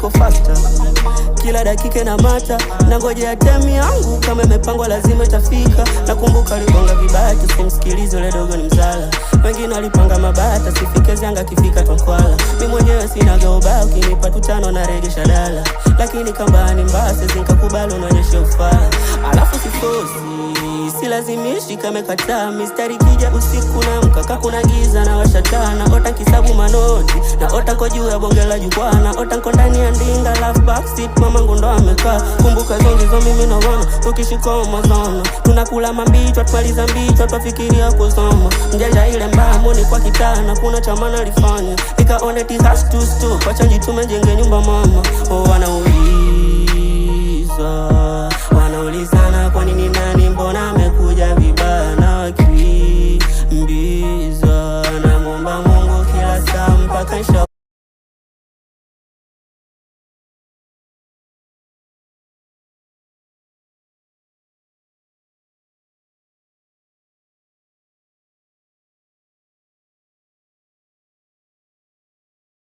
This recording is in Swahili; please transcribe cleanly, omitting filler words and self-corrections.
iko faster, kila dakika na mata na ngojea time yangu, kama imepangwa lazima itafika. Nakumbuka alibonga vibaya, tusimsikilize ule dogo ni mzala. Wengine walipanga mabaya, sifike zanga kifika twankwala. Mi mwenyewe sina ubaya, ukinipa tutano na regesha dala, lakini kamba ni mbaya, siwezi nikakubali unaonyesha ufala, alafu sifosi silazimishi kamekataa mistari kija usiku na mkaka kuna giza na washa taa na ota kisabu manoti na ota ko juu ya bonge la jukwaa na ota nko ndani ya ndinga love backseat mamangu ndo amekaa. Kumbuka zongi zo mimi na wana tukishika mazana tunakula mambichwa twaliza mbichwa twafikiria kusoma mjanja ile mbaya moni kwa kitana kuna chamana alifanya nikaona it has to stop, acha nijitume jenge nyumba mama. Oh, wanauliza wanaulizana kwa nini.